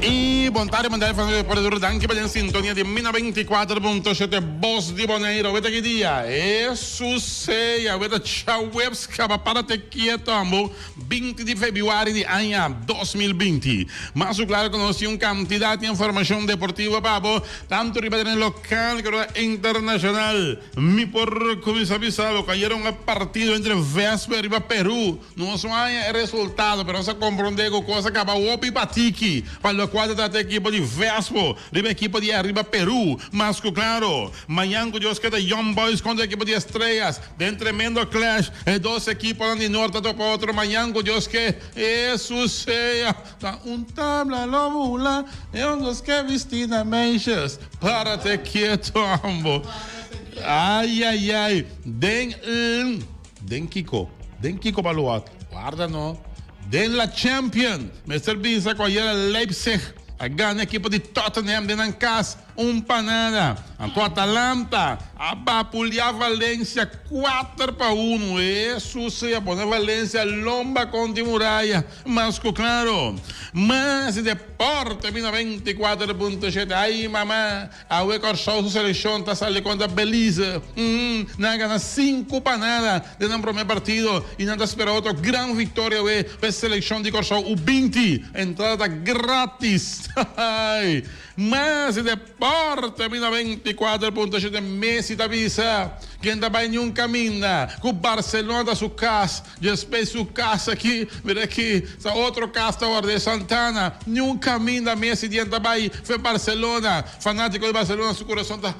Y bon tarde mandar familia de Puerto Rico. Danki pa den sintonia di Mina 24.7 Bos di Bonaire. Weta ki dia? Jesus sea. Weta djaweps kaba. Párate quieto ambo. 20 di februari di aña 2020. Mas ku klaro ku nos tin un kantidat di informashon deportivo pa bo, tantu riba tereno lokal ku riba internashonal. Mi por kuminsá bisa bo ku ayera un partido entre Vespa riba Peru. Nos no haña e resultado, pero nos a komprondé ku kos a kaba hopi pa tiki pa lokual ta trata e ekipo di Vespo riba ekipo di Arriba Peru. Mas ku klaro, mañan ku Dios ke ta Young Boys kontra ekipo di Estrellas den tremendo clash. E dos ekiponan di nort ta topa otro mañan ku Dios ke. Hesus sea ta un tabla lo bula e un dos ke bisti na meisjes. Párate kieto ambo. Ayayay den un. Den kiko? Den kiko Baluat? Warda no. Den la Champion! Mester bisa ku ayera Leipzig a gana ekipo di Tottenham den nan kas un pa nada. Anto Atalanta a bapulia Valencia 4-1. Hesus a pone Valencia lomba kontra e muraya. Mas ku klaro. Mas deporte bina 24.7. Ai mama! Awe Kòrsou su selekshon ta sali kontra Belize. Nan a gana sinku pa nada den nan promé partido i nan ta spera otro gran viktoria awe pa e selekshon di Kòrsou U 20. Entrada ta gratis. Mas di deporte bina 24.7 Messi ta bisa ken ta bai niun kaminda ku Barcelona ta su kas. Despues su kas aki, mira aki, sa otro kas ta ward'é Santana. Niun kaminda Messi dien ta bai fe Barcelona. Fanátiko di Barcelona su kurason ta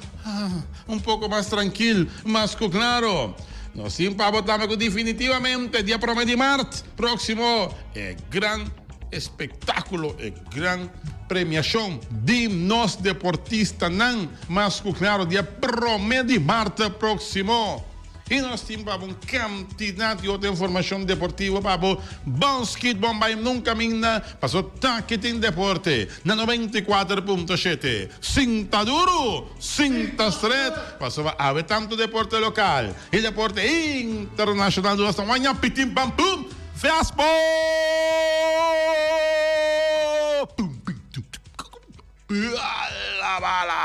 un poko mas trankil, mas ku klaro. Nos tin pa bo tambe ku definitivamente dia promé di mart próksimo e gran espektákulo, e gran premiashon di nos deportistanan, mas ku klaro dia promé di mart próksimo. I nos tin pa bo un kantidat di otro informashon deportivo pa bo. Bon skit bon bai nunka minda paso taki tin deporte na 94.7. Sinta duru, sinta stret pasobra awe tantu deporte lokal i deporte internashonal nos ta waña pitin pam pum Fiaspo! Pum pum tum tum Ala bala!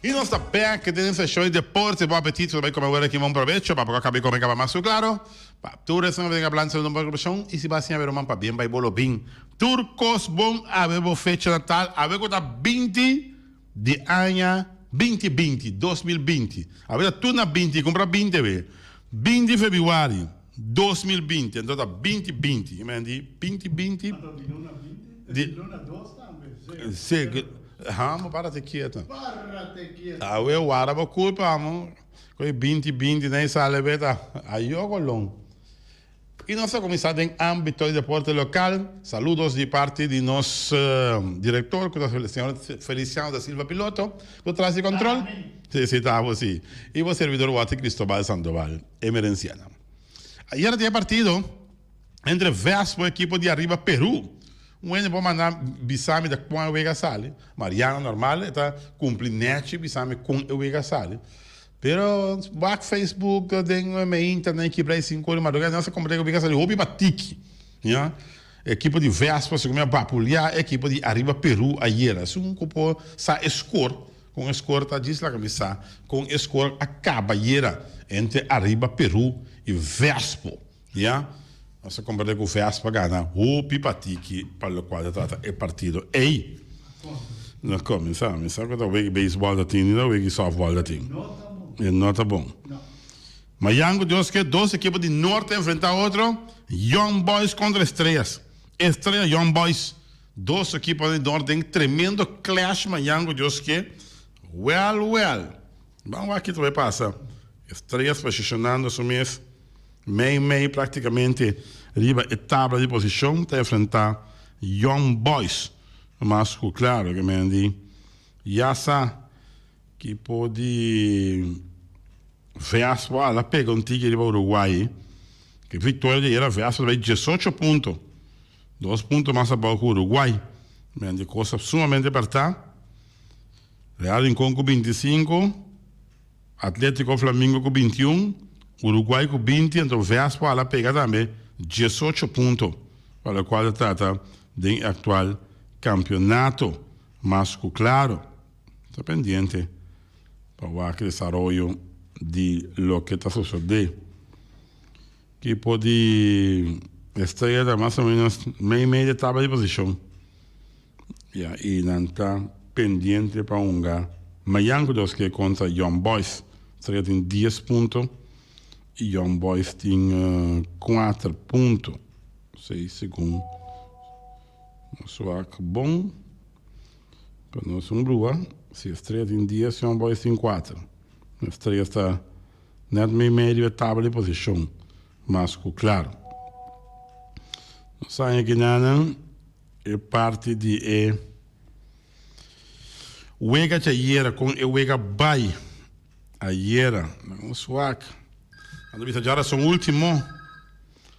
Y nos ta back den e seshon di deporte. Bon apetito, ta bay come awor aki. Bon probecho. Pa poco acabe come caba mas cu claro. Pa tur esnan cu ta hablando sobre nos profesion y si bo a siña beruman pa bien bay bo lo bin. Tur cos bon awe bo fecha natal awe cu ta 20 di aña 2020, 2020. Awe ta tur na 20, cumpra 20 awe. 20 februari. 2020, anto ta binti binti, i men di binti binti. Anto di luna binti, di luna dos tambe, ze. Ze, hamo para te kieto. Para te kieto. Awe wara bo kulpa amo, ku e binti binti na e sale beta, ayo kolon. I nos ta kuminsá den ámbito di deporte lokal. Saludos di parti di nos direktor ku ta señor Feliciano da Silva Piloto, ku ta tras di kontrol. Si, si, ta abo si. I bo servidor Watty Cristobal Sandoval. Emerenciana. Ayer tin e partido entre Vespo ekipo di ariba Peru. Un hende por manda bisa mi ta con e wega sali. Mariano normal e ta cumpli nechi bisa mi con e wega sali. Pero wak Facebook den me internet kibra e 5 ora di madruga nan sa comprende cu wega sali hopi pa tiki. Ya. Ekipo di Vespo segun mi a bapulia ekipo di ariba Peru ayer. Esun cu por sa e score. Kon e skor ta djis laga mi sa kon e skor a kaba yera entre Ariba Peru i Vespo ya nos a komprende ku Vespo a gana hopi pa tiki pa lokual ta trata e partido ei no kon mi sa mi sa ku ta wega beisbòl ta tin ni ta wega sòftbòl ta tin e no ta bon mayan ku Dios ke dos ekipo di norte a enfrenta otro Young Boys kontra Estrellas Estrella Young Boys. Dos ekiponan di Nort den tremendo clash mañan ku Dios ke. Well well. Ban wak kiko ta bai pasa. Estrellas posicionando su mes mei mei practicamente riba e tabla di posicion ta enfrenta Young Boys. Mas ku claro ke men di ya sa kipo di Veaspo a la pega un tiki riba Uruguay. Ke victoria di ayera Veaspo ta bai 18 punto. Dos punto mas abou ku Uruguay. Men di kos sumamente pertá. Real Rincon ku 25, Atletico Flamingo ku 21, Uruguay ku 20 anto Vespo a la pega tambe 18 punto pa lokual ta trata den e aktual kampionato. Mas ku klaro ta pendiente pa wak desaroyo di loke ta sosodé. Ekipo di Estrella ta mas o menos mei mei de tabla di posishon. Ya, i nan ta pendiente pa hunga mayan ku Dios ke kontra Young Boys. Estrella tin dies punto i Young Boys tin kuater punto. Seis segun nos wak bon pa nos un brua. Si Estrella tin dies, Young Boys tin kuater. Estrella sta Net meimei riba e tabla di posishon, mas ku klaru. Nos haña kinanan e parti di e wega di ayera, kon e wega bai ayera. Nos wak. Nan ta bisa djarason ultimo,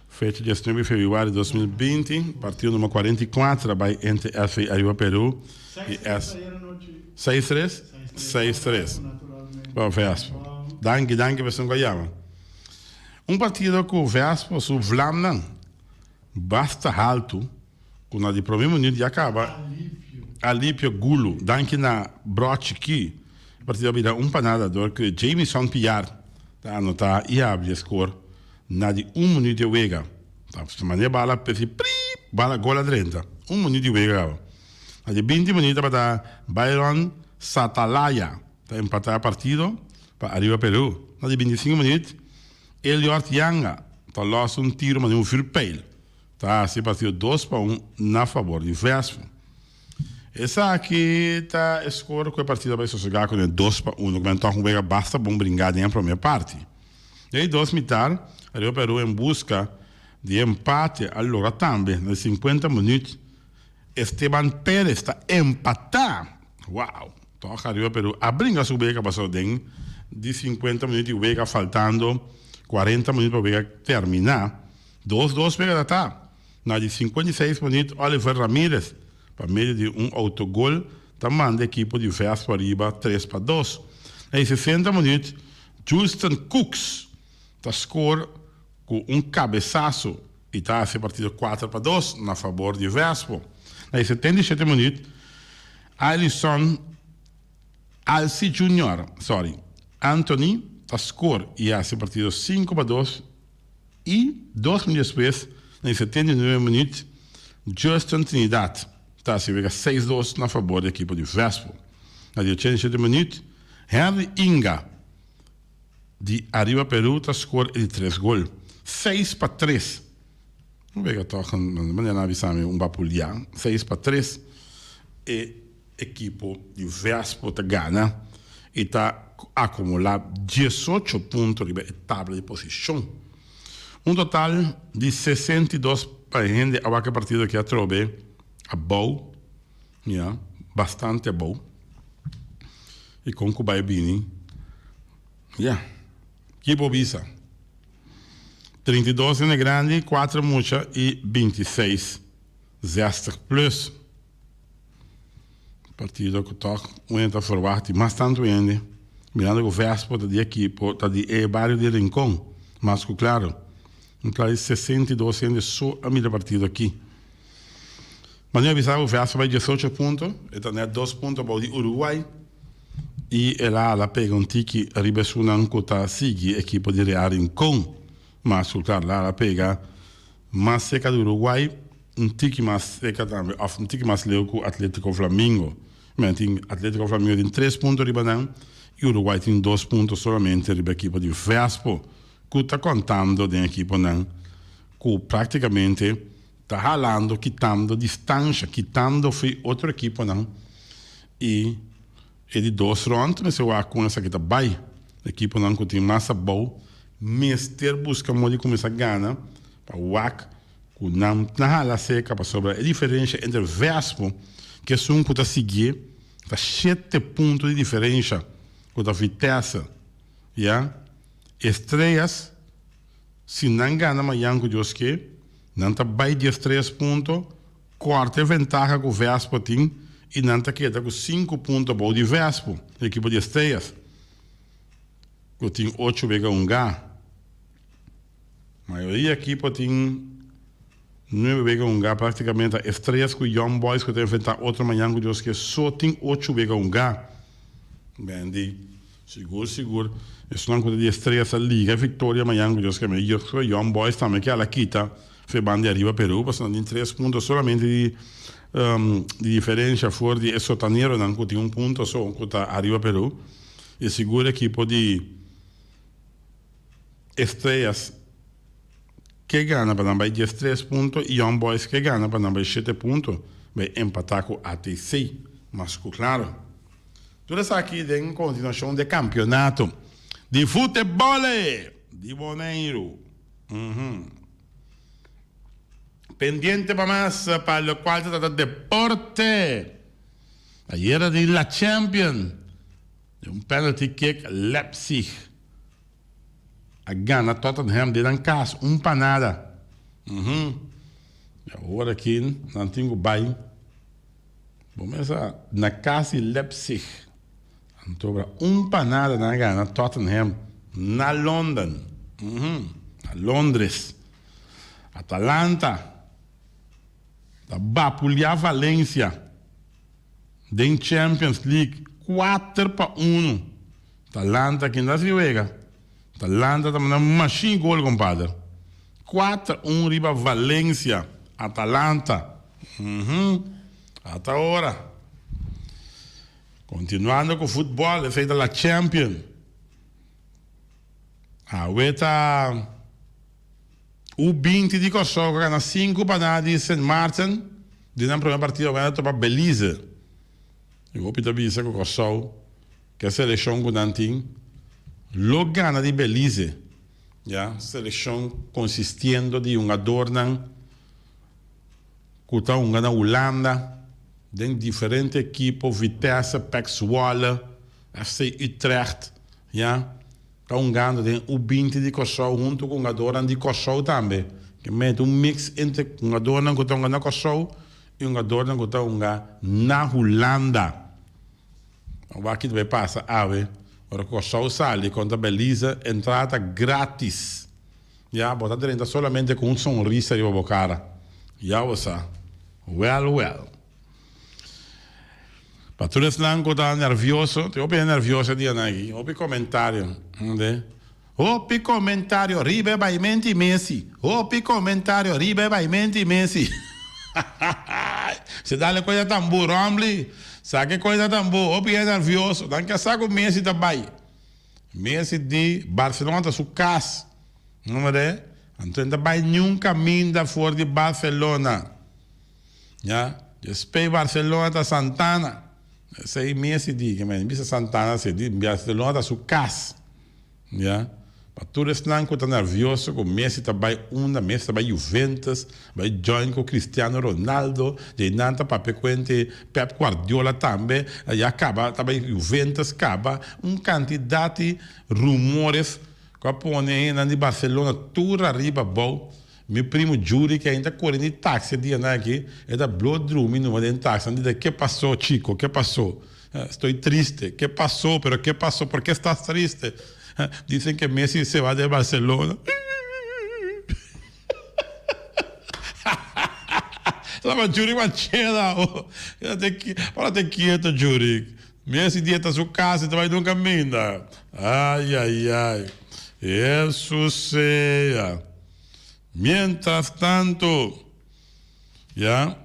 fecha 19 di februari 2020, partido numero 44 a bai entre SV Ariba Peru i S. 6-3? 6-3. Pa Vespo. Danki, danki pa esun ku a yama. Un partido ku Vespo su vlamnan basta haltu ku na di prome minuut ya kaba Alipio Gulu. Danki na Bro Chiki. E partido a bira un pa nada dor ku Jamison Piar ta anota i habri e skor na di un minuut di wega. Ta manera bala pesi priip bala gol a drenta. Un minuut di wega kaba. Na di 20 minuut tabata Byron Satalaya ta empatá e partido pa Ariba Peru. Na di 25 minuut Eliot Yanga ta lòs un tiro manera un vürpeil ta hasi e partido 2-1 na fabor di Vespo. Esaki ta e skor ku e partido a bai sosegá kuné 2-1 ku men tòg un wega basta bon bringá den e promé parti. Den e dos mitar Ariba Peru en buska di e empate a logra tambe na di 50 minuut. Esteban Perez ta empatá! Wow! Tòg ariba Peru a bringa su wega pasobra den di 50 minuut di wega faltando 40 minuut pa wega terminá, dos dos wega ta ta. Na di 56 minuut Oliver Ramirez pa medio di un autogol ta manda ekipo di Vespo ariba 3-2. Na di 60 minuut Justin Cooks ta score ku un kabesaso i ta hasi e partido 4-2 na fabor di Vespo. Na e 77 minuut, Alisson Alsi Junior, sorry, Anthony ta score i hasi e partido 5-2 i dos minuut despues, na e 79 minuut, Justin Trinidad ta hasi wega 6-2 na fabor di ekipo di Vespo. Na di 87 minuut, Henry Inga di Ariba Peru ta score e di tres gol. 6-3. Un wega toch, manera nan a bisa mi, un bapulia. 6-3 e ekipo di Vespo ta gana i ta akumulá 18 punto riba e tabla di posishon. Un total di 62 pa hende a wak e partido aki atrobe abou, ya, bastante abou. I kon ku bai bini? Ya. Ki bo bisa? 32 hende grandi, kuater mucha i 26 zestig plus. Partido ku tòg un hende ta ferwagt di mas tantu hende, mirando ku Vespo ta di ekipo, ta di e bario di Rincon, mas ku klaro. Un total di 62 hende so a mira partido aki. Manera bisa ku Vespo bai 18 punto, e ta nèt dos punto abou di Uruguay i el a hala pega un tiki riba esunnan ku ta sigui ekipo di Real Rincon. Mas ku klar, el a hala pega mas serka di Uruguay, un tiki mas serka tambe òf un tiki mas leu ku Atletico Flamingo. Men tin Atletico Flamingo tin tres punto riba nan i Uruguay tin dos punto solamente riba ekipo di Vespo ku ta kontando den ekiponan ku praktikamente Ta halando, kitando distansha, kitando fi otro ekiponan i e di dos rond mester wak kon esaki ta bai. Ekiponan ku tin mas abou mester buska modo di kuminsá gana pa wak ku nan ta hala seka pasobra e diferensha entre Vespo ku esun ku ta siguié ta shete punto di diferensha ku ta Vitesse ya. Estrellas. Si nan gana mañan ku Dios ke, nan ta bai 13 punto, kòrta e ventaha ku Vespo tin i nan ta keda ku sinku punto abou di Vespo, e ekipo di Estrellas, ku tin ocho wega hungá. Mayoria ekipo tin nuebe wega hungá, praktikamente ta Estrellas ku Young Boys ku ta enfrentá otro mañan ku Dios ke so tin ocho wega hungá. Bendi, sigur sigur esunnan ku ta di Estrellas ta liga e viktoria mañan ku Dios ke. Mi Young Boys tambe ke ala kita fe ban di ariba Peru pasobra nan tin tres punto solamente di di diferensha for di e sotaneronan ku tin un punto so ku ta ariba Peru. I sigur ekipo di. Estrellas ke gana pa nan bai 13 punto y Young Boys ke gana pa nan bai shete punto bai empata ku ATC. Mas ku klaro. Tur esaki den kontinuashon di e kampionato di futebole di Boneiru. Pendiente pa mas pa lokual ta trata deporte. Ayera di La Champion. Den un penalty kick Leipzig a gana Tottenham den nan kas un pa nada. Uhum. Y awor aki nan tin ku bai bo mesa na kas di Leipzig. Anto bra un pa nada nan a gana Tottenham na London. Uhum. Na Londres. Atalanta ta bapulia Valencia. Den Champions League 4-1. Atalanta kin ta si wega. Atalanta ta manda mashin gol compadre. 4-1 riba Valencia. Atalanta. Uhum. Ata ora. Continuando cu futbol, esey ta la Champion. Awe ta U20 di Kòrsou ku a gana sinku pa nada di Sint Maarten den nan promé partido awe nan ta topa Belize. I hopi ta bisa ku Kòrsou ku e selekshon ku nan tin lo gana di Belize. Ya, selekshon konsistiendo di hungadornan ku ta hunga na Hulanda den diferente ekipo, Vitesse, PEC Zwolle, FC Utrecht, ya. Ta hungando den U 20 di Kòrsou huntu ku hungadornan di Kòrsou tambe. Ke mete un mix entre hungadornan ku ta hunga na Kòrsou i hungadornan ku ta hunga na Hulanda. Nan wak ki ta bai pasa awe ora ku Kòrsou sali kontra Belize, entrada ta gratis. Ya, bo ta drenta solamente ku un sonrisa riba bo kara. Ya bo sa. Wèl wèl. Pa tur esnan ku ta nervioso, tin hopi hende nervioso e dianan aki, hopi komentario, ntende? Hopi komentario riba e baimenti Messi, hopi komentario riba e baimenti Messi. Se dale kos na tambú, Rombley, saka e kos na tambú, hopi hende nervioso, nan ke sa ku Messi ta bai. Messi di Barcelona ta su kas, no mende? Anto e no ta bai niun kaminda for di Barcelona. Ya, despey Barcelona ta Santana. Esey Messi di, ke men bisa Santana si, di Barcelona ta su cas. Ya, pa tur esnan cu ta nervioso cu Messi ta bay unda, Messi ta bay Juventus, bay join cu Cristiano Ronaldo, djey nan ta papia cu hende Pep Guardiola tambe, ya caba ta bay Juventus caba, un cantidad di rumores cu a pone hendenan di Barcelona tur ariba abou. Mi primo Juri ke ainda ta kore di taxi e dianan aki, e ta blo drumi numa den taxi. Nan di, Ke paso chico, ke paso? Estoy triste. Ke paso, pero ke paso? Por ke estás triste? Dicen que Messi se va de Barcelona. Lama Juri macheda. Parate quieto Juri. Messi di e ta su casa, e ta bai nunca minda. Ay ay ay. Jesus sea. Mientras tanto, ya,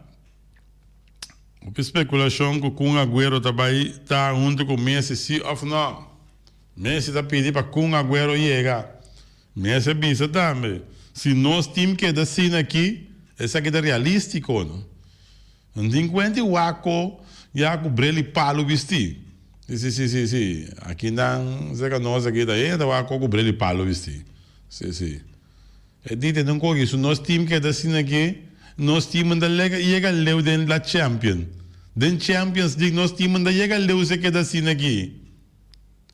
hopi speculashon cu Kun Aguero ta bay ta hunto cu Messi si of no. Messi ta pidi pa Kun Aguero yega. Messi a bisa tambe, si nos team keda asina aki, esaki ta realistico no. No tin cuenta y wak ko ya cu bril y palo bisti. Si, si, si, si, si. Aki nan cerca nos aki ta e ta wak ko cu bril y palo bisti. Si, si. E di tende un koki su nos team keda asina aki, nos team ta lega yega leu den la Champion. Den Champions League nos team ta yega leu si e keda asina aki.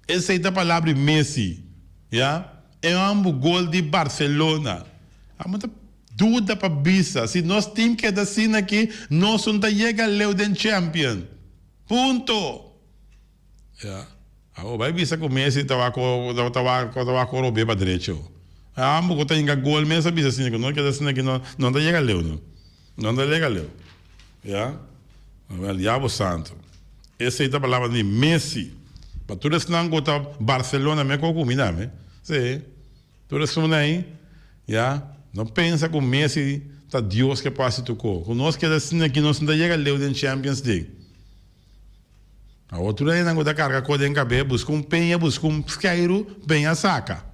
Esei ta palabra di Messi, ya. E homber gol di Barcelona. Amo ta duda pa bisa si nos team keda asina aki, nos un ta yega leu den Champion. Punto. Ya. Awor bai bisa ku Messi ta wak ta wak ta wak rob'é pa drecho. Ambo ku ta hinka gol mes a bisa asina ku no keda asina aki no no ta yega leu no. No ta yega leu. Ya. Awel diablo santo. Esei ta palabra di Messi. Pa tur esnan ku ta Barcelona me ko kuminda me. Si. Tur esun ei, ya. No pensa ku Messi ta Dios ke por hasi tur ko. Ku nos keda asina aki nos no ta yega leu den Champions League. Awor tur einan ku ta karga ko den kabes buska un peña buska un skeiru peña saka.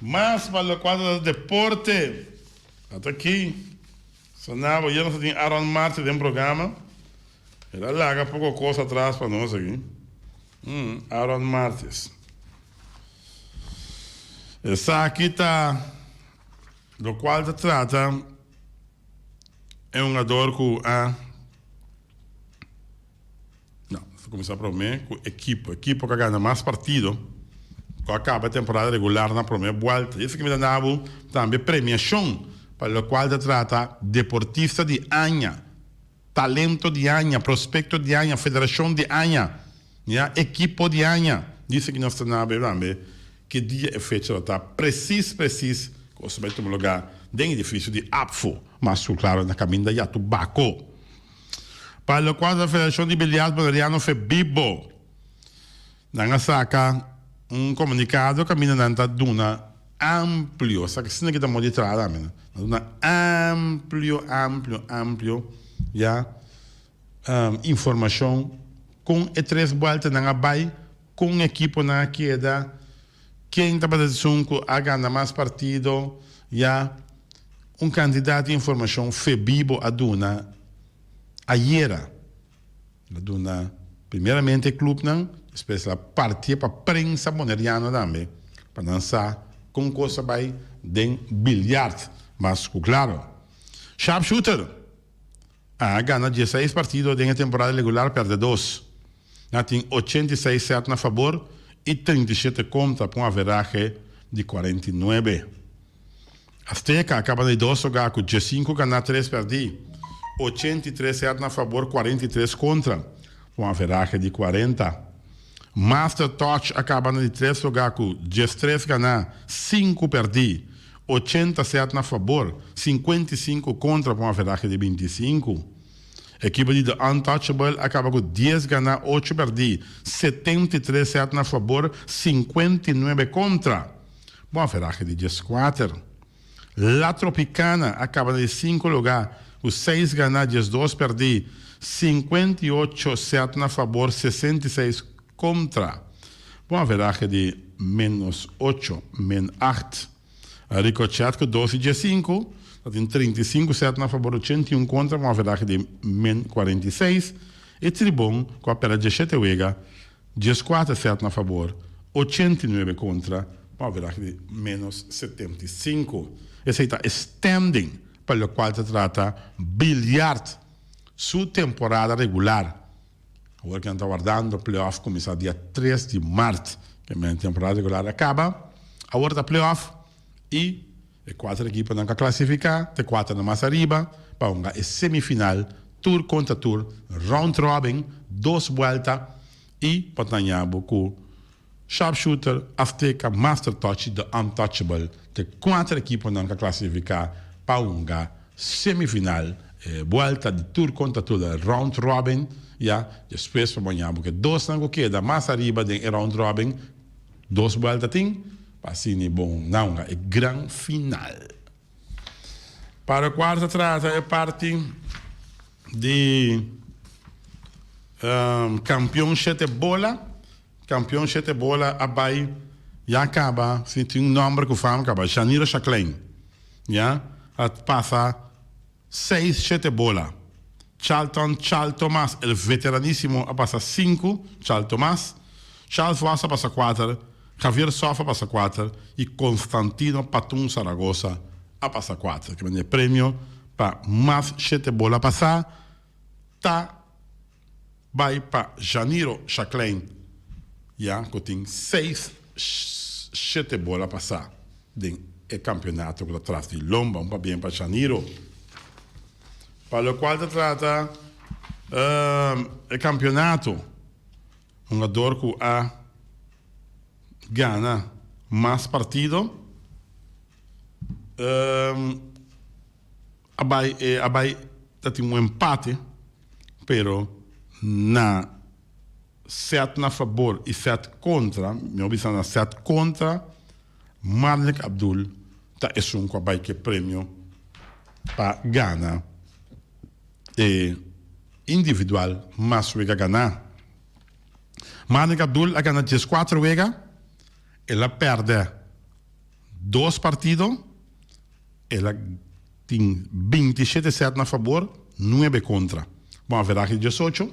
Mas pa lokual ta deporte. Ata aki Sanabo ya nos a tin Aaron Martes den programa. El a laga poko kos atras pa nos aki. Aaron Martes. Esaki ta lokual ta trata. E hungador ku a No, nos ta kuminsá promé ku ekipo. Ekipo ku a gana mas partido ku a kaba e temporada regular na promé buèlta. I esaki mi ta da bo tambe premiashon pa lokual ta trata deportista di aña, talento di aña, prospekto di aña, federashon di aña, ya, ekipo di aña. Dice ku nos ta na bo tambe ki dia e fecha lo ta presis presis ku os ta bai tuma lugá den edifisio di APFO, mas ku klaro na kaminda Yatubako. Pa lokual ta Federashon di Biliard Boneriano Febibo, nan a saka un komunikado kaminda nan ta duna amplio, sa asina ki ta moda di traha tambe, nan ta duna amplio, amplio, amplio ya informashon kon e tres bueltanan a bai, kon ekiponan a keda, ken tabata esun ku a gana mas partido, ya un kantidat di informashon Febibo a duna ayera. El a duna primeramente e klupnan, despues el a partié pa prensa boneriano tambe pa nan sa kon kos a bai den biljart. Mas ku klaro, Sharpshooter a gana dieseis partido den e temporada regular, pèrdè dos. Nan tin 86 sèt na fabor i 37 kontra pa un averahe di 49. Azteca a kaba na di dos lugá ku diesinku ganá tres pèrdí, 83 sèt na fabor 43 kontra pa un averahe di 40. Master Touch a kaba na di tres lugá ku diestres ganá sinku pèrdí, 80 sèt na fabor 55 kontra pa un averahe di 25. Ekipo di The Untouchable a kaba ku dies ganá ocho pèrdí, 73 sèt na fabor 59 kontra. Bon averahe di 14. La Tropicana a kaba na di sinku lugá ku seis ganá 12 pèrdí, 58 sèt na fabor 66 kontra. Bon averahe di ménos ocho, min acht. Ricochet ku dos i 15 ta tin 35 sèt na fabor 81 kontra ku un averahe di min 46 i Tribon ku a pèrdè 17 wega 14 sèt na fabor 89 kontra ku un averahe di ménos 75. Esei ta e standing pa lokual ta trata biljart su temporada regular. Awor ku nan ta wardando playoff kuminsá dia tres di mart. Ke men temporada regular a kaba. Awor ta playoff i e kuater ekiponan ku a klasifiká ta e kuaternan mas ariba pa hunga e semifinal tur kontra tur, round robin, dos buelta i pa ta haña bo ku Sharpshooter, Azteca, Master Touch i The Untouchable ta e kuater ekiponan ku a klasifiká pa hunga semifinal e buelta di tur kontra tur den round robin ya despues pa maña bo ke dosnan ku keda mas ariba den e round robin dos buelta tin pa asina bon nan hunga e gran final. Para kual ta trata e parti di kampion shete bola. Kampion shete bola a bai ya kaba si tin un nomber ku fama kaba Janiro Shaclain ya a pasa seis shete bola Charlton Chal Tomas el veteranisimo a pasa sinku Chal Tomas Charles Vos a pasa kuater Javier Sof a pasa kuater i Constantino Patun Zaragoza a pasa kuater ke mende premio pa mas shete bola pasa ta Bai pa Janiro Shaclain ya cu tin seis shete bola pasa den e campeonato cu ta tras di lomba. Un pabien pa Janiro. Pa locual ta trata e campeonato, hungador cu a. gana mas partido a bai a bai ta tin un empate pero na sèt na fabor i sèt kontra, mihó bisa na sèt kontra, Marnik Abdul ta esun ku a bai ku e premio pa gana e individual mas wega ganá. Marnik Abdul a gana dieskuater wega, el a pèrdè dos partido, el a tin bintishete sèt na fabor, nuebe kontra. Bon averahe di diesocho.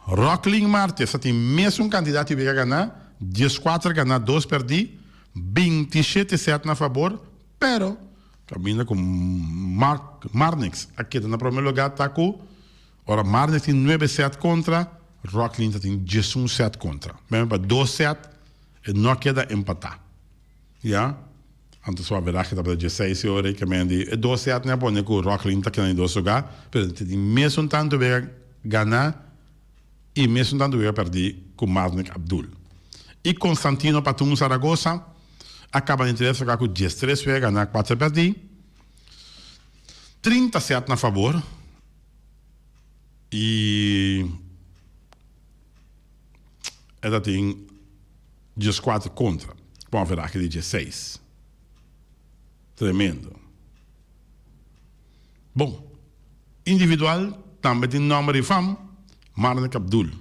Rocklin Martes a tin mesun kantidat di wega ganá, dieskuater ganá, dos pèrdí, bintishete sèt na fabor, pero kaminda ku Mark Marnix a keda na promé lugá ta ku ora Marnix tin nuebe sèt kontra, Rocklin ta tin diesun sèt kontra. Meme pa dos sèt e no a keda empatá. Ya. Anto su averahe tabata dieseis e ora ei kaminda di e dos sèt nan a pone ku Rocklin ta keda na di dos lugá, pero ta tin mesun tantu wega ganá i mesun tantu wega pèrdí ku Marnik Abdul. I Constantino Patun Zaragoza a kaba na di tres lugá ku diestres wega ganá, kuater pèrdí, 30 sèt na fabor i e ta tin Dieskuater kontra, ku un averahe di diesseis. Tremendo. Bon, individual tambe tin nòmber di fam, Marnik Abdul.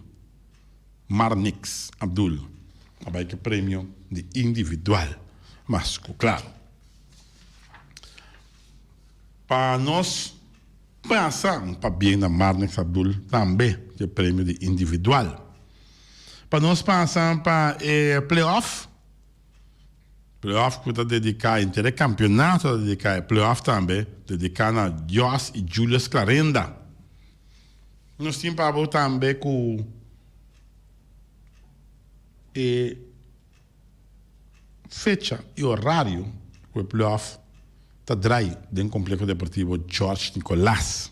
Marnix Abdul a bai ku e premio di individual. Mas ku klaro, pa nos pasa un pabien na Marnix Abdul tambe ku e premio di individual. Pa nos pasa pa e playoff, playoff ku ta dediká henter e kampionato ta dediká e playoff tambe dediká na Jos i Julius Clarenda. Nos tin pa bo tambe ku e fecha i orario ku e playoff ta drai den Kompleho Deportivo George Nicolaas.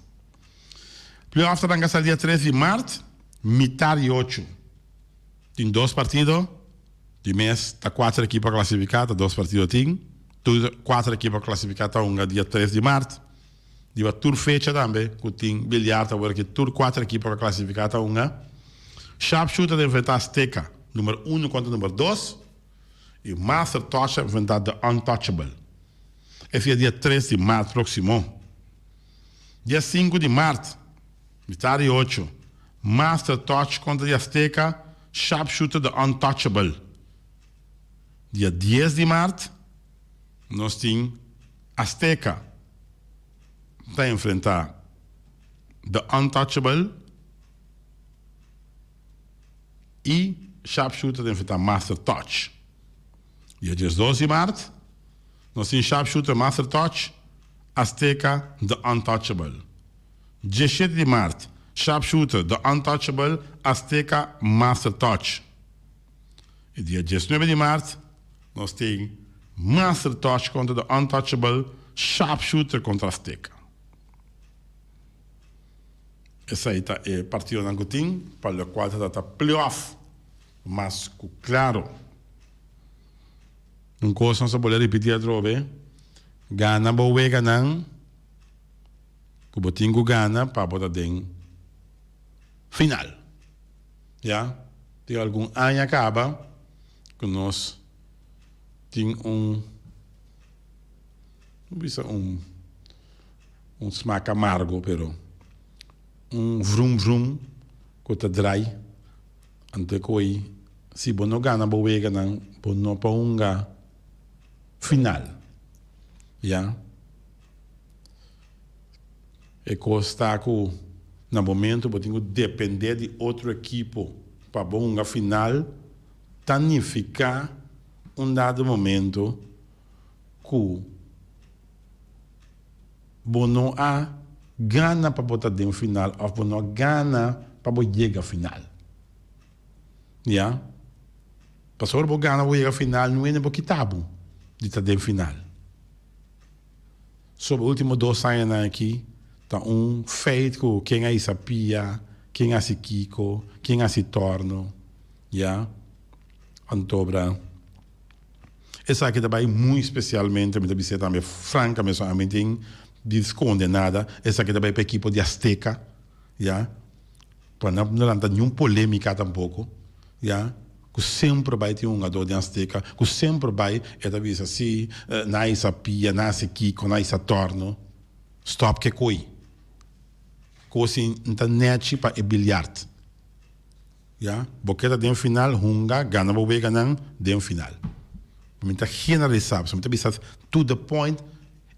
Playoff ta ranka sal dia tres di mart, mitar di ocho. Tin dos partido, di mes ta kuater ekipo a klasifiká, ta dos partido tin. Tur kuater ekipo a klasifiká ta hunga dia tres di mart. Riba tur fecha tambe ku tin bilyar ta wòrdu ki tur kuater ekipo ku a klasifiká ta hunga. Sharpshooter ta enfrentá Azteca, number uno kontra number dos, i Master Touch ta enfrentá The Untouchable. Esei ta dia tres di mart próksimo. Dia sinku di mart, mitar di ocho, Master Touch kontra di Azteca, Sharpshooter The Untouchable. Dia dies di mart, nos tin Azteca ta enfrentá The Untouchable i Sharpshooter ta enfrentá Master Touch. Dia diesdos di mart, nos tin Sharpshooter Master Touch, Azteca The Untouchable. Dieshete di mart, Sharpshooter The Untouchable, Azteca Master Touch. E dia diesnuebe di mart, nos tin Master Touch kontra The Untouchable, Sharpshooter kontra Azteca. Esei ta e partidonan ku tin pa lokual ta trata playoff mas ku klaro. Un kos nos a bolbe ripití atrobe, gana bo weganan ku bo tin ku gana pa bo ta den final. Ya, tin algun aña kaba ku nos tin un, no bisa un. Un smak amargo pero un vrum vrum ku ta drai ante ku ei si bo no gana bo weganan bo no por hunga final ya. E kos ta ku na momento bo tin ku depende di otro ekipo pa bo hunga final ta nifiká un dado momento ku Bo no a gana pa bo ta den final of bo no a gana pa bo yega final. Ya. Pasobra bo gana bo yega final no hende por kita bo di ta den final. Sobre ultimo dos añanan aki ta un feit ku ken a hisa pia, ken a hasi kiko, ken a hasi torno. Ya. Antobra esaki ta bai muy specialmente, mi ta bis'é tambe francamente, so ami tin di sconde nada, esaki ta bai pa ekipo di Azteca, ya, pa no lanta niun polemica tampoco, ya, cu semper bai tin un hungador di Azteca cu semper bai e ta bisa si nan a hisa pia, nan a hasi kico, nan a hisa torno, stop ke coi. Cos n ta nechi pa e biljart. Ya, bo keda den final, hunga, gana bo weganan den final. Mi ta generalisa, pasobra mi ta bisa to the point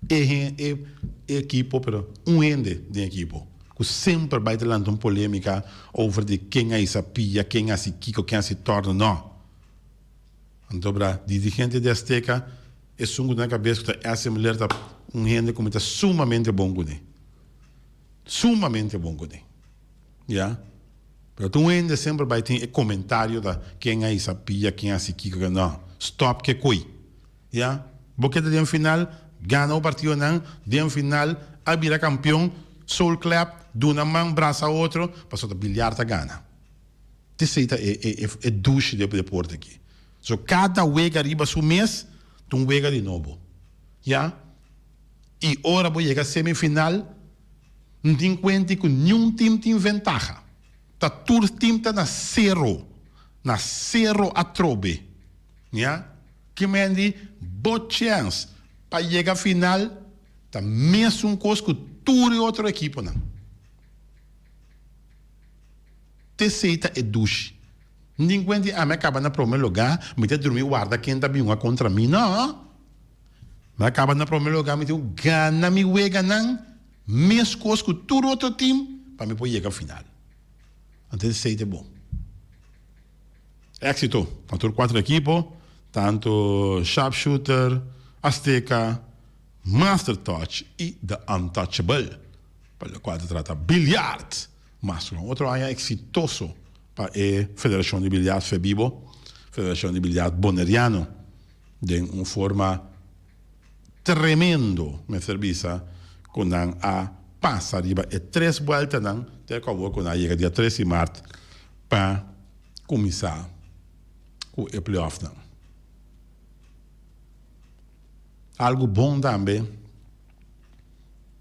e e ekipo, pero un hende den ekipo ku semper bai ta lanta un polemica over di ken a hisa pia, ken a hasi kiko, ken a hasi torno, no. Anto bra dirigente di Azteca, esun ku ta na kabes ku ta Essie Muller ta un hende ku mi ta sumamente bon kuné. Sumamente bon kuné. Ya. Pero tur hende semper bai tin e comentario ta ken a hisa pia, ken a hasi kiko, ken no. Stop ke koe. Ya. Bo keda den final, gana bo partidonan, den final a bira campeon, soul clap, duna man, brasa otro, pasobra ta biliar ta gana. Esey ta e e e dushi di e deporte aki. So cada wega riba su mes ta un wega di nobo. Ya. Y ora bo yega semifinal. N tin kuenti ku niun tim tin ventaha. Ta tur tim ta na sero, na sero atrobe. Ya? Ki men di bo chèns pa yega final ta mesun kos ku tur e otro ekiponan. T'esei ta e dushi. N tin kuenti ami a kaba na prome lugá, mi ta drumi warda ken ta bin hunga kontra mi. No! Mi a kaba na prome lugar, mi tin ku gana mi weganan meskos ku tur otro tim pa mi por yega final. Anto esei ta bon. Éksito na tur kuater ekipo, tantu Sharpshooter, Azteca, Master Touch i The Untouchable, pa lokual ta trata biljart. Mas un otro aña eksitoso pa e Federashon di Biljart Febibo, Federashon di Biljart Boneriano. Den un forma tremendo mester bisa cu nan a pasa riba e tres bueltanan te cu awor cu nan a yega dia tres di mart pa cuminsa cu e playoffnan. Algo bon tambe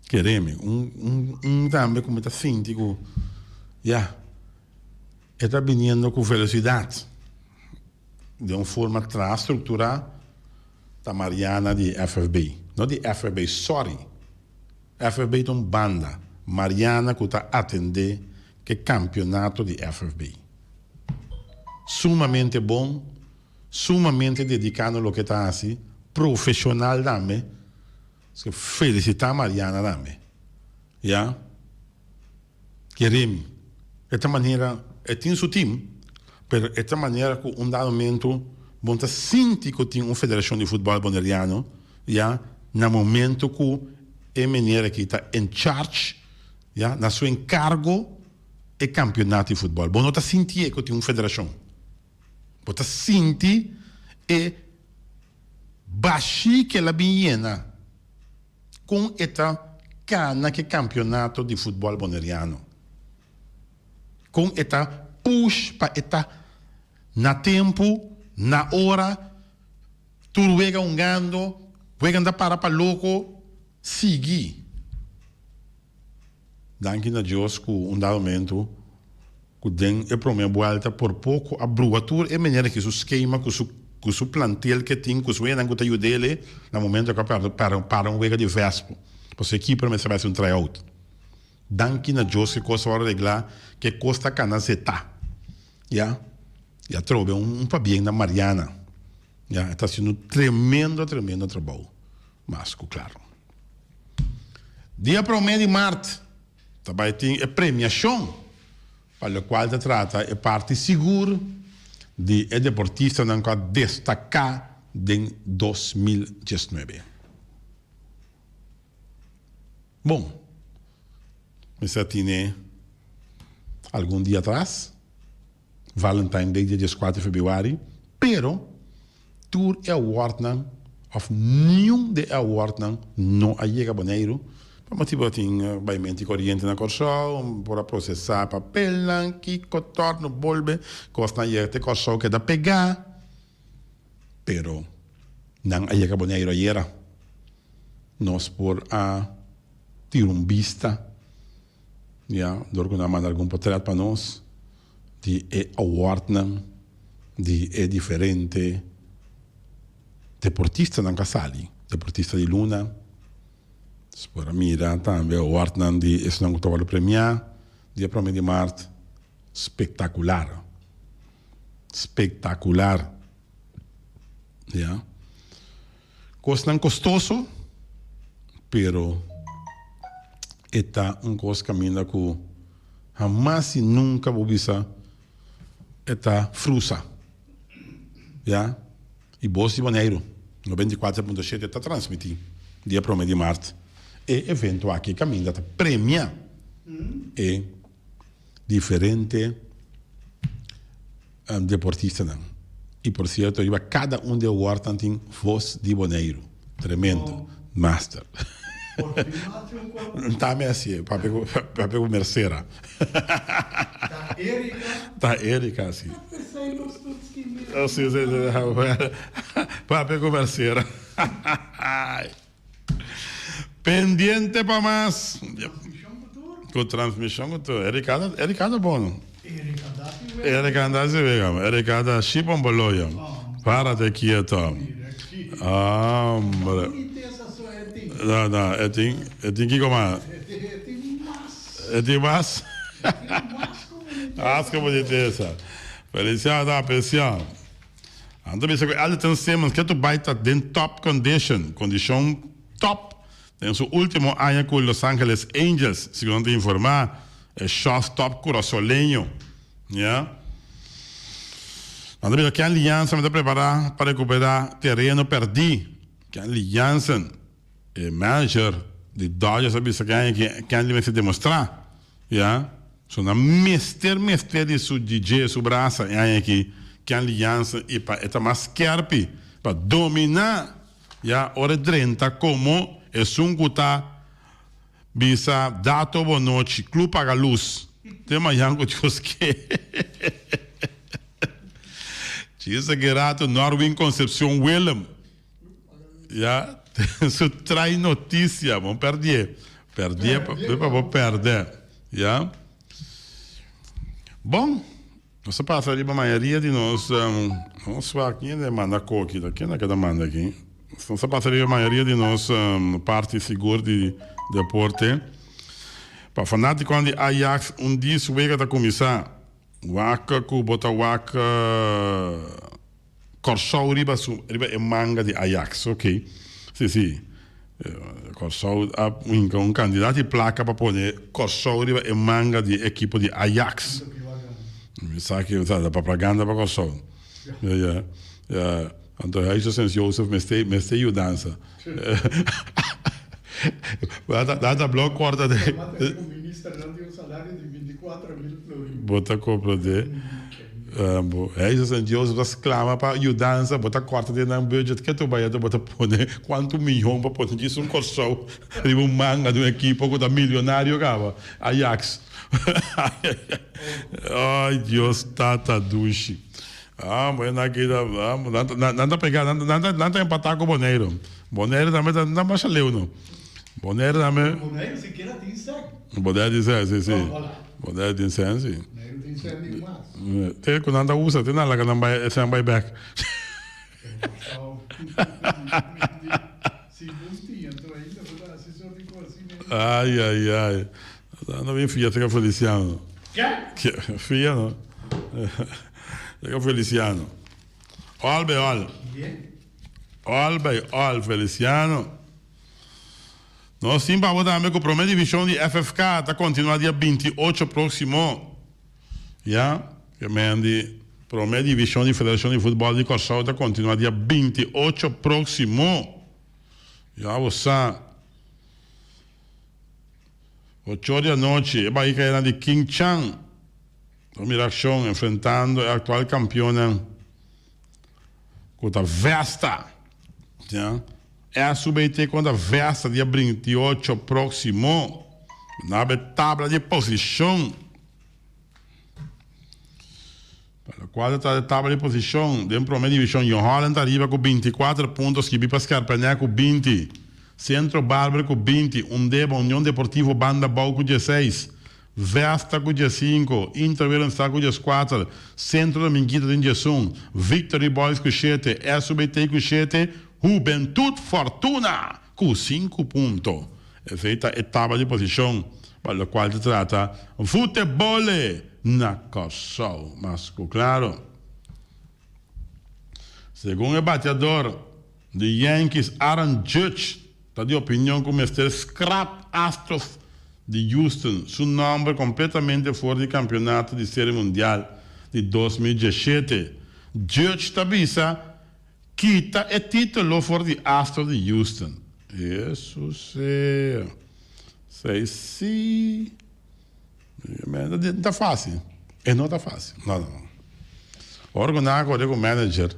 keremi un un un tambe cu mi ta sinti cu ya e ta biniendo cu velocidad. Den un forma traha structura ta Mariana di FFB. No di FFB, sorry. FFB ta un banda. Mariana cu ta atende ke campeonato di FFB. Sumamente bon, sumamente dedica na loke ta haci, profesional tambe. Así felicita Mariana tambe. Ya. Jeremi, E ta manera, e tin su tim, pero e ta manera ku un dado momento bo no ta sinti ku tin un federashon di futbòl boneriano, ya, na momento ku e meneer aki ta in charge, ya, na su enkargo e kampionato di futbòl. Bo no ta sintié ku tin un federashon. Bo ta sinti e bashí ku el a bin yena. Kon e ta kana ke kampionato di futbòl boneriano? Kon e ta push pa e ta na tempu, na ora, tur wega hungando, wegan ta para pa loko, sigui. Danki na Dios ku un dado momento ku den e prome buelta por poko a brua tur e manera ki su skema ku su ku su plantel ke tin ku su hendenan ku ta yud'ele na momento ku a para para un wega di vespo pasobra e keeper mester bai hasi un try out. Danki na Dios ke kos a wòrdu reglá ke kos ta kana zetá ya y atrobe un pabien na Mariana ya e ta hasiendo un tremendo tremendo trabou mas ku klaro. Dia promé di mart ta bai tin e premiashon pa lokual ta trata e parti sigur di e deportistanan ku a destaká den 2019. Bon, mester a tine algun dia atras. Valentine Day dia dieskuater februari, pero tur e awardnan of niun di e awardnan no a yega Boneiru pa motibu ku tin baimenti koriente na Kòrsou, por a prosesá papelnan, kiko tòrnu bolbe, kosnan yega te Kòrsou keda pegá. Pero nan a yega Boneiru ayera. Nos por a tira un bista, ya, dor ku nan a manda algun potret pa nos di e awardnan di e diferente deportistanan ku a sali, deportista di luna. Nos por a mira tambe awardnan di esnan ku ta wòrdu premiá dia prome di mart. Spektakular. Spektakular. Ya. Kosnan kostoso, pero e ta un kos kaminda ku hamas i nunka bo bisa e ta frusa. Ya. I Bos di Boneiru, 94.7 ta transmití dia prome di mart e evento aki kaminda ta premia e diferente deportistanan. I por sierto riba kada un di e awardnan tin Vos di Boneiru. Tremendo. Master. Tame hasié, papia ku papia ku Mercera. Ta Erika. Ta Erika, si. Si, si, si. Papia ku Mercera. Pendiente pa mas. Ku transmishon ku tur. Erika ta Erika ta bon. Erika anda si wega. Erika ta ship on boloyo. Párate quieto. Hombre. No, no, e tin e tin kiko mas. E tin mas. Mas ku bunitesa. Feliciano ta aprecia. Nan ta bisa ku Elderton Simmons ke tur bai ta den top condition, kondishon top, den su ultimo aña ku Los Angeles Angels, segun nan ta informá e shortstop kurasoleño. Ya. Nan ta bisa Kenley Jansen ta prepará pa rekuperá tereno pèrdí. Kenley Jansen. E manager di Dodgers a bisa ke ke Kenley mester demostrá, ya. So nan mester mester di su dje su brasa e aña aki Kenley Jansen i pa e ta mas skerpi pa dominá, ya, ora e drenta komo esun ku ta bisa dato bo nochi club paga lus te mañan ku Dios ke. Chisa Gerato Norwin Concepcion Willem. Ya, su trai noticia, bon perdié. Perdié, pa bo perde. Ya. Bon, nos a pasa riba mayoria di nos, nos wak ken a manda koki, ta ken a keda manda aki? Nos a pasa riba mayoria di nos parti sigur di deporte. Pa fanatikonan di Ajax, un dis wega ta kuminsá. Wak ku bo ta wak. Kòrsou riba su riba e manga di Ajax ok si si Kòrsou a hinka un kandidat di plaka pa pone Kòrsou riba e manga di e ekipo di Ajax mi sa ki ta propaganda pa Kòrsou ya ya ya anto Huize Sint Joseph mester mester yudansa nan ta blòk kòrta de bo ta komprondé. Huize Sint Joseph ta sklama pa yudansa, bo ta kòrta den nan budget ketu bai anto bo ta pone kuantu miyon pa pone djis un Kòrsou riba un manga di un ekipo ku ta milionario kaba, Ajax. Ay Dios tata dushi. Ah bueno aki ta nan ta pega nan ta empatá ku Boneiru. Boneiru tambe ta nan masha leu no. Boneiru tambe. Boneiru sikiera tin sèn. Boneiru tin sèn si si. Boneiru tin sèn si. Boneiru tin sèn di mas. Te ku nan ta usa te nan laga nan bai e sèn bai bèk. Si bus tin anto ainda bo ta hasi sort di kos asina. Ay ay ay. No bin fia seka Feliciano. Ke? Fia no. Seka Feliciano. All by all. All by all Feliciano. Nos tin pa bo tambe ku prome divishon di FFK ta kontinua dia 28 proksimo. Ya, ke men di prome divishon di Federashon di Futbòl di Kòrsou ta kontinua dia 28 proksimo. Ya bo sa. Ocho di anochi, e bai kaenan di King Chan. Lo mira akshon enfrentando e aktual kampionnan ku ta Vesta. Ya. SUBT kontra Vesta dia 28 próksimo. Na be tabla di posishon. Lokual ta trata e tabla di posishon den promé divishon, Jong Holland ta riba ku binti kuater punto, skibí pa Skerpènè ku 20, Centro Barber ku 20, Undeba, Union Deportivo Banda Bou ku 16, Vesta ku 15, Inter Willemstad ku 14, Centro Dominguito tin 11, Victory Boys ku shete, SUBT ku shete, Hubentud Fortuna ku sinku punto. Esei ta e tabla di posishon pa lokual ta trata futebole na Kòrsou. Mas ku klaro, segun e bateador di Yankees Aaron Judge ta di opinion ku mester skrap Astros di Houston su nòmber kompletamente for di kampionato di Serie Mundial di 2017. Judge ta bisa Kita e titulo for di Astros di Houston. Hesus sea. Sei si. No ta facil. E no ta facil. No, no, no. Ora cu nan a core cu manager,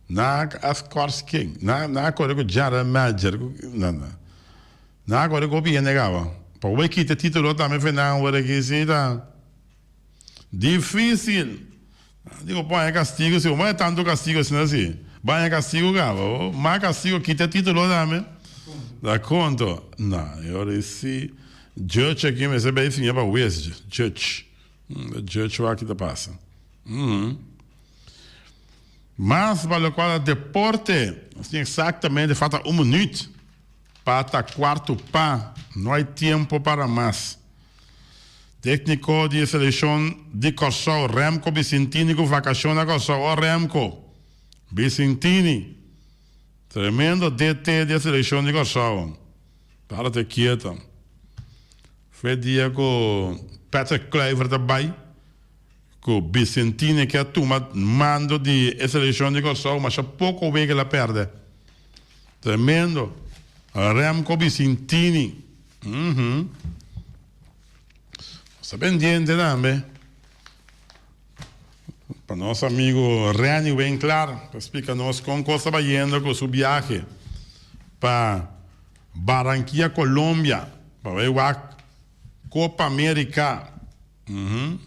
nan a scors ken? Nan a core cu general manager. No, no. Nan a core cu hopi hende caba. Pa bo bay kita e titulo tambe fe nan ora ki si ta. Difícil. Digo, bo haña castigo si, bo haña tanto castigo asina si. Bo haña castigo caba, bo mas castigo kita e titulo tambe. Da conto. No, e ora ei si judge aki mester bay siña pa wes, judge. Judge wak ki ta pasa. Mas pa locual ta deporte, nos tin exactamente falta un minuut pa ta cuarto pa, no hay tiempo para mas. Tékniko di e selekshon di Kòrsou, Remco Bicentini ku vakashon na Kòrsou. Oh Remco Bicentini, tremendo DT di e selekshon di Kòrsou. Para te kieto. Fe dia ku Patrick Kluivert a bai, ku Bicentini ke a tuma mando di e selekshon di Kòrsou, masha poko wega el a pèrdè. Tremendo. Remco Bicentini. Uhum. Nos ta pendiente tambe pa nos amigo Renny Winklaar pa splica nos con cos ta bayendo cu su biahe pa Barranquilla, Colombia pa bay wak Copa America. Uhum.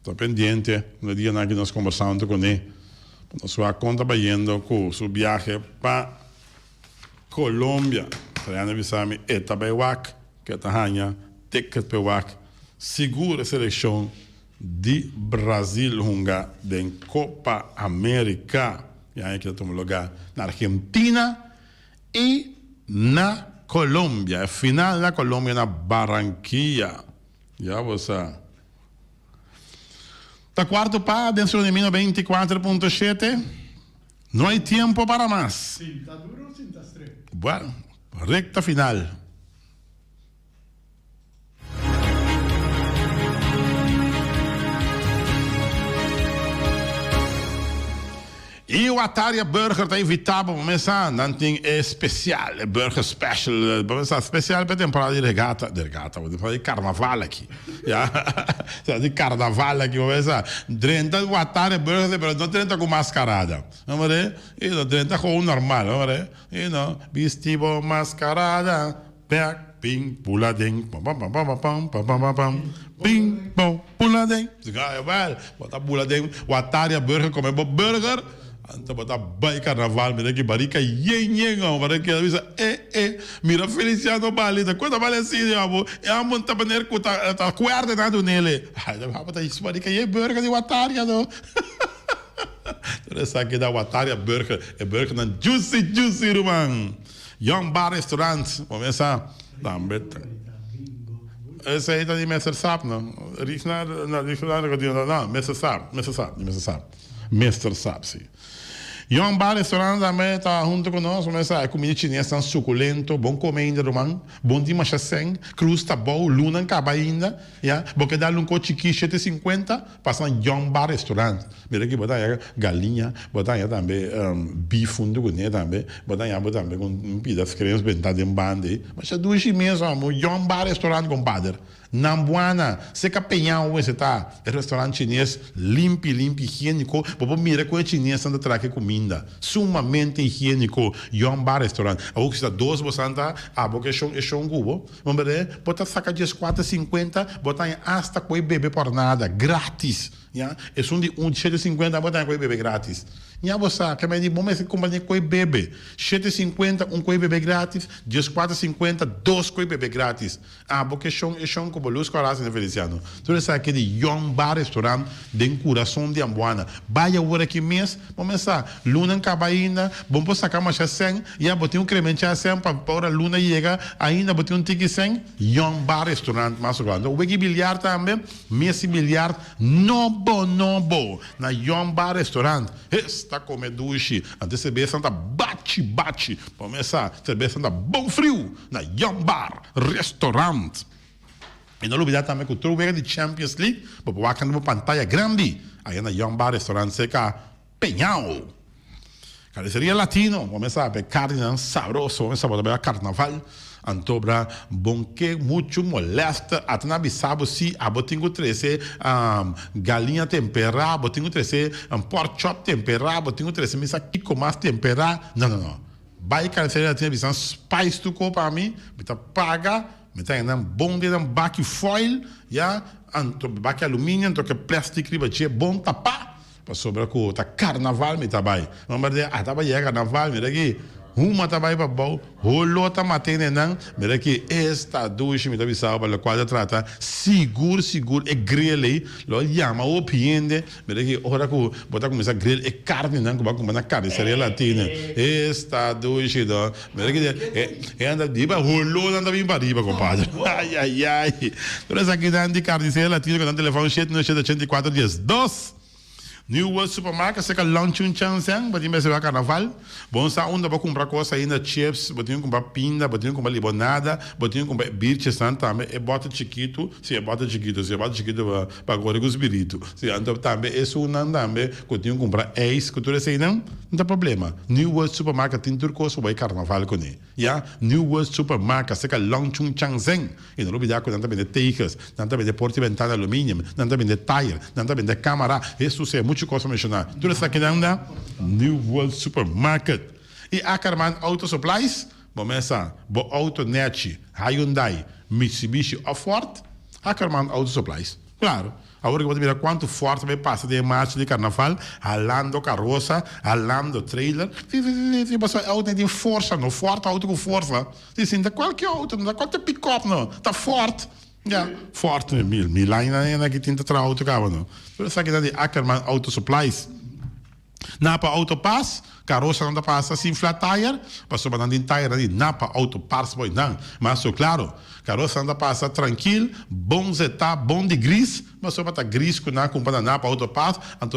Ta pendiente un e dianan aki nos conversando cune pa nos wak con ta bayendo cu su biahe pa Colombia. Trayando a bisa mi e ta bay wak ku e ta haña ticket p'e wak sigur e seleccion di Brazil hunga den Copa America. E aña aki ta tuma lugar na Argentina y na Colombia. E final na Colombia na Barranquilla. Ya bo sa. Ta cuarto pa den su Unimino 24.7. No hay tiempo para mas. Sinta duro o sinta strep? Bueno, recta final. Y Wataria Burger ta invita bo pa mesa. Nan tin e special, e burger special. Pa mesa special pa e temporada di regata, di regata, pa temporada di carnaval aki. Ya, di carnaval aki pa mesa. Drenta Wataria Burger, pero no drenta cu mascarada. Hombre, y no drenta gewoon normal, hombre. Y no, bisti bo mascarada, pek, ping, pula den, pam pam pam pam pam pam pam pam pam, ping, pom, pula den. Wel, bo ta bula den Wataria Burger come bo burger, anto bo ta bay carnaval, mira ki barica yen yen, hombre, keda bisa, eh, eh, mira Feliciano Bali, ta cu ta bali asina, abo, e amo ta meneer cu ta, ta cuerde na dunele. Ay, ta ta barica yen burger di Wataria, no. Tur esaki ta Wataria Burger, e burgernan juicy juicy ruman. Young Bar Restaurant, bo mes sa tambe ta. Esei ta di Mester Sap no? Rishna no, Rishna no, Mester Sap, Mester Sap, di Mester Sap. Mester Sap si. Young Bar Restaurant tambe ta hunto ku nos, bo mes sa e kumida chinesnan sukulento, bon kome ainda ruman, bon tin masha sèn, krus ta bou, lunan kaba ainda, ya, bo ke dal un ko chikí shete sinkuenta. Pasa na Young Bar Restaurant. Mira aki bo ta haña galiña, bo ta haña tambe beef huntu kuné tambe, bo ta haña bo tambe ku un pida skrems bentá den banda ei. Masha dushi mes amo. Young Bar Restaurant kompader. Nambuana, seka peña wen se ta. E restaurant chines limpi limpi higiéniko. Bo por mira ku e chinesnan ta traha e kuminda. Sumamente higiéniko. Young Bar Restaurant. Awor ku si ta dos bo san ta abo ku e shon e shon ku bo. Hombre, bo ta saca 14,50, bo ta haña hasta cu e bebe por nada, gratis. Ya, esun di un shete sinkuenta bo ta haña koe bebe gratis. Ya bo sa, ke mei di bo mester kumpra den koe bebe. Shete sinkuenta un koe bebe gratis, dieskuater sinkuenta dos koe bebe gratis. Abo ke shon e shon ku bo lus kòrá, señor Feliciano. Tur esaki di Young Bar Restaurant den kurason di Ambuana. Bai awor aki mes, bo mes sa, luna kaba ainda, bo por saka masha sèn, ya bo tin un kremenchá sèn pa ora luna yega, ainda bo tin un tiki sèn. Young Bar Restaurant mas ora. Anto weki biliar tambe, mesa biliar nobo nobo na Young Bar Restaurant. Hes ta kome dushi, anto e serbesa ta bachi bachi, bo mes sa, serbesa ta bon friu. Na Young Bar Restaurant. I no lubida tambe ku tur wega di Champions League bo por wak riba pantaya grandi aya na Young Bar Restaurant serka Peñao. Carniceria Latino, bo mes sabe carninan sabroso, bo mes sa bo ta bai a carnaval, anto bra bon ke muchu molester, ata nan bisa bo si abo tin ku trese galiña tempera, bo tin ku trese pork chop tempera, bo tin ku trese mi sa kiko mas tempera, no no no. Bai carniceria latina bisa nan spice tur ko pa mi, mi ta paga, mi ta haña nan bon den nan baki foil, ya, anto baki aluminio anto ke plastic riba dje bon tapa, pasobra ku ta carnaval mi ta bai. Nomber di a ta bai yega carnaval, mira aki huma ta bai pa bou, holo ta mate den nan, mira aki esta dushi mi ta bisa bo pa lokual ta trata, sigur sigur e grill ei lo yama hopi hende. Mira ki ora ku bo ta kuminsá grill e karninan ku bo a kumpra na Carniceria Latina. Esta dushi no. Mira ki e anda riba holónan ta bin pariba kompadre. Ayayay. Tur esakinan di Carniceria Latina ku nan telefòn shete nuebe shete ochenta i kuater dies dos. New World Supermarket serka Long Chun Chan Seng bo tin mester bai karnaval. Bo no sa unda bo kumpra kos ainda chips, bo tin ku kumpra pinda, bo tin ku kumpra libonada, bo tin ku kumpra e birchesnan tambe, e bòter chikitu, si e bòter chikitu, si e bòter chikitu pa kore ku spiritu. Si anto tambe esunnan tambe ku tin ku kumpra ijs ku tur eseinan, no ta problema. New World Supermarket tin tur kos pa bai karnaval kuné. Ya, New World Supermarket serka Long Chun Chang Zeng. I no lubidá ku nan ta bende tegels, nan ta bende porta i bentana aluminium, nan ta bende tire, nan ta bende kamara. Hesus e muchu kos pa menshoná. Tur esakinan na New World Supermarket. I Ackerman Auto Supplies, bo mes sa, bo auto nechi, Hyundai, Mitsubishi òf Ford, Ackerman Auto Supplies. Claro, awor ke bo ta mira cuanto Ford ta bay pasa den e marcha di carnaval, halando carosa, halando trailer, fi fi fi fi, pasobra e auto no tin forsa no, Ford ta auto cu forsa, si si no ta cualkier auto, no ta cualkier pick-up no, ta Ford, ya, Ford, mi laña nan aki tin ta traha auto caba no, pero esaki ta di Ackerman Auto Supplies. Napa Auto Parts, Carosanan ta pasa sin flat tire, pasobra nan tin tirenan di Napa Auto Parts boy nan. Mas so claro, carosanan ta pasa trankil, bon zetá, bon di gris, pasobra ta gris cu nan a cumpra na Napa Auto Parts, anto.